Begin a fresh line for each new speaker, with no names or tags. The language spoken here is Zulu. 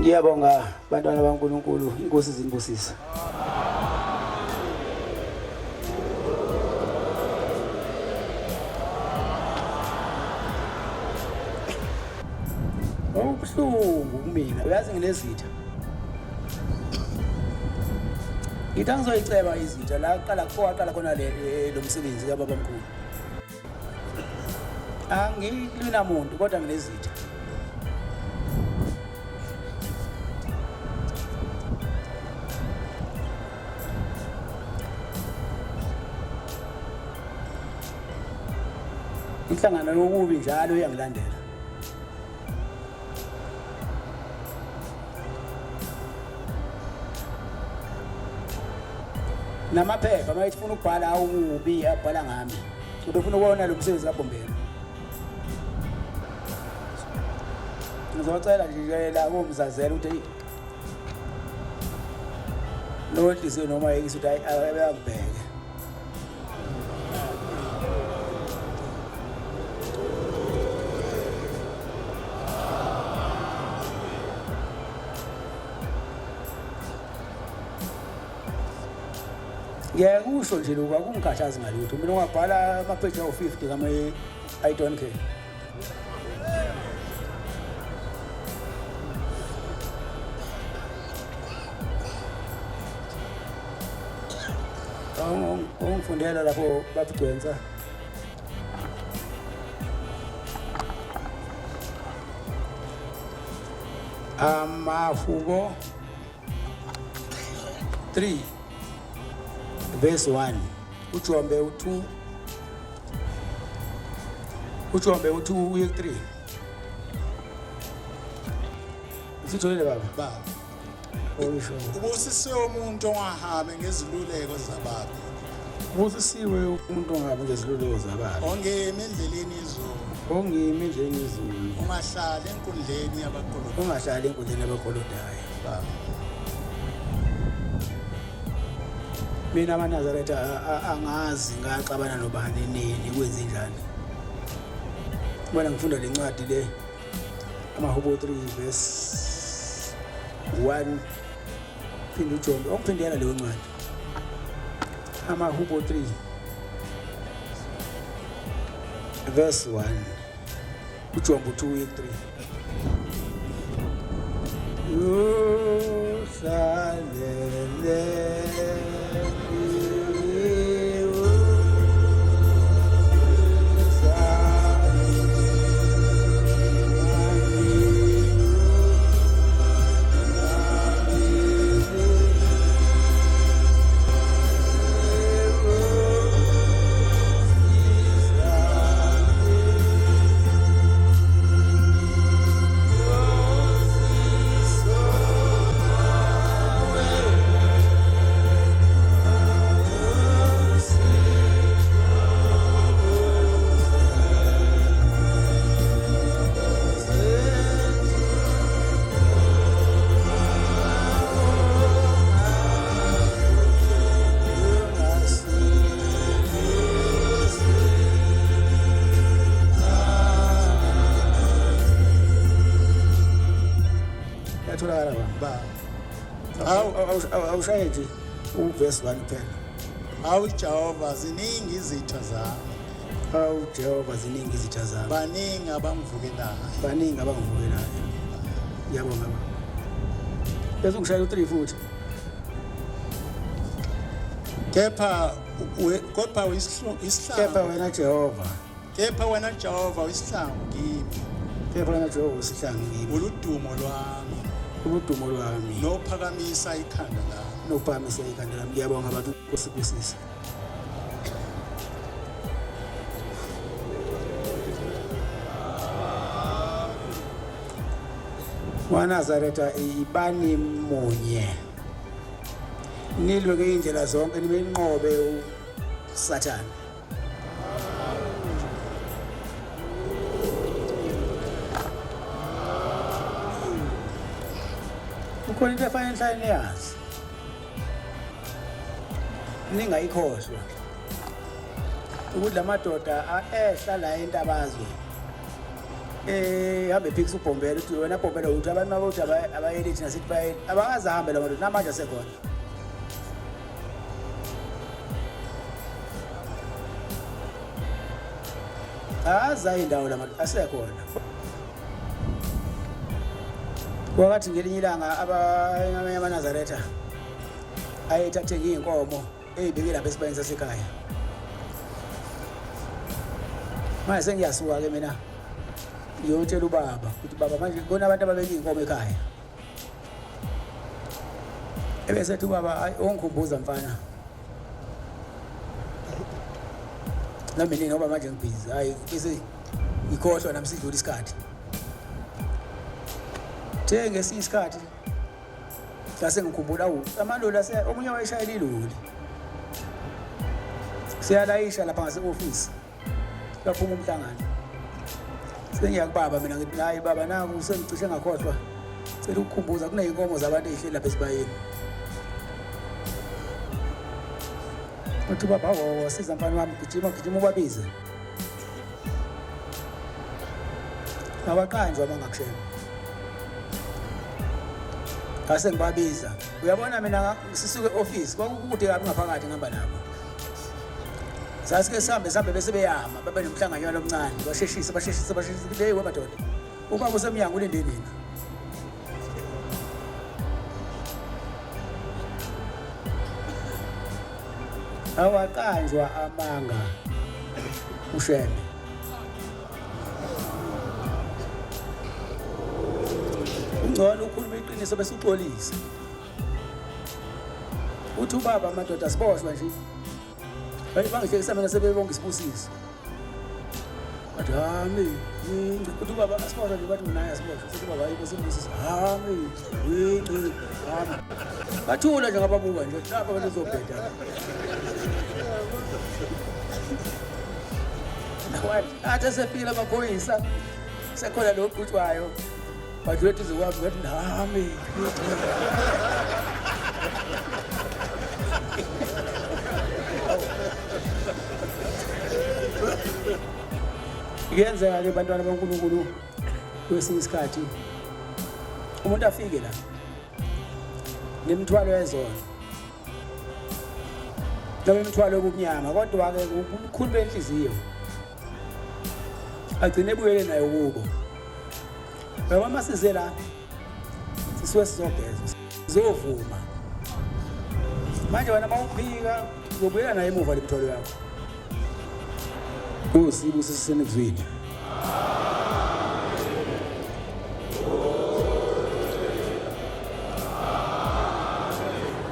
Ngiyabonga bantwana baNkulunkulu, inkosi izinibusise. Okubuhlungu kumina, uyazi nginezitha. Ngithi angizoyiceba izitha la kuqala owaqala khona lo msebenzi kababamkhulu. Angilwi namuntu kodwa nginezitha. Inhlangano yokubi njalo iyangilandela. Namaphepha uma efuna ukubhala awubi abhala ngami. Ubefuna ukubona lo msebenzi kaBhombela. Ngizocela nje la komzazela ukuthi eyi lowehlise noma yekise ukuthi hayi abekubheke. Ngiyakusho nje lokhu akungikhathazi ngalutho. Mina ungabhala amapheji awu-50 kama I don't care. Ungifundela lapho babugcwensa. Amahubo 3 verse 1 uJombe u2 uJombe u2 uye ku3 Usitholile baba?
Baba.
Okusho.
Ubusisiwe umuntu ongahambi ngeziluleko zababi.
Ubusisiwe umuntu ongahambi ngeziluleko zababi.
Ongemi endleleni yezulu.
Ongemi endleleni yezulu.
Ungahlali enkundleni yabakolodayo.
Ungahlali enkundleni yabakolodayo.
Baba.
Mina amaNazaretha angazi ngaxabana nobani nini kwenze njani. Bona ngifunda le ncwadi le amahubo 3 verse 1 phinde uJombe ongiphindela leyo ncwadi amahubo 3 verse 1 uJombe 2 3 Uhlalele Yatholakala
baba.
Ba. Awushaye nje uvesi 1 kuphela.
Awu Jehova ziningi izitha zami.
Awu Jehova ziningi izitha zami.
Baningi abangivukelayo.
Baningi abangivukelayo. Ngiyabonga baba. Bese ungishayela u3 futhi.
Kepha kepha isihlangu.
Kepha wena Jehova.
Kepha wena Jehova uyisihlangu kimi.
Kepha wena Jehova uyisihlangu kimi.
Uludumo lwami.
Uludumo lwami.
Nophakamisa ikhanda lami.
Nophakamisa ikhanda lami. Ngiyabonga baba Nkosi ibusise. WaNazaretha ibani munye. Nilwe ngeyindlela zonke nimenqobe uSathane. Kukhona into efanele nihlale niyazi. Ningayikhohlwa ukuthi la madoda ehla la entabazwe. Hambe phikisa ubhombela uthi wena bhombela uthi abantu mabothi abayele thina sithi bayele abakaze ahambe la madoda namanje asekhona. Aza indawo la madoda asekhona. Kwakathi ngelinye ilanga abanye amaNazaretha ayethathe iy'nkomo eyibeke lapha esibayeni sasekhaya. Manje sengiyasuka-ke mina ngiyotshela ubaba ukuthi baba manje kona abantu ababeka iy'nkomo ekhaya. Ebesethi ubaba hayi ungikhumbuza mfana. Nami nini ngoba manje ngibhizi hayi bese ngikhohlwa nami sidlula isikhathi. The ngesinye isikhathi ngase ngikhumbula awu amaloli ase omunye wayeshayela iloli. Siyalayisha lapha ngase-ofisi. Kuyaphuma umhlangano. Sengiya kubaba mina ngithi hayi baba naku sengicishe ngakhohlwa. Cela ukukhumbuza kuney'nkomo zabantu ey'hleli lapha esibayeni. Uthi ubaba awu siza mfana wami gijima gijima ubabize. Awaqanjwa abangakushela. Ngase ngibabiza. Uyabona mina sisuke e-office kwakukude kabi ngaphakathi ngihamba nabo. Sasike sihambe sihambe bese beyama babe nomhlanganywana omncane basheshise basheshise basheshise hey wemadoda. Ubaba usemnyango ulinde nina. Awaqanjwa amanga uShembe. Ungcono ukhuluma iqiniso bese uxolisa. Uthi ubaba amadoda siboshwa nje. Baye bangihlekisa mina sebebonga isibusiso. Bathi hami, uthi ubaba asiboshwa nje bathi mina asiboshwa. Sethi ubaba hayi bese hami, yinci, hami. Bathula nje ngababuka nje lapha abantu uzobheda. Athi esefika amaphoyisa sekhona lo oqhutshwayo badlula eduze kwami ngathi nami. Kuyenzeka-ke bantwana baNkulunkulu kwesinye isikhathi umuntu afike la nemithwalo yezono noma imithwalo yobumnyama kodwa-ke ubukhulu benhliziyo agcine ebuyele nayo kubo. Ngoba uma size la sisuke sizogeza sizovuma. Manje wena uma uphika uzobuyela nayo emuva le mithwalo yakho. Nkosi ibusise senikuzwile.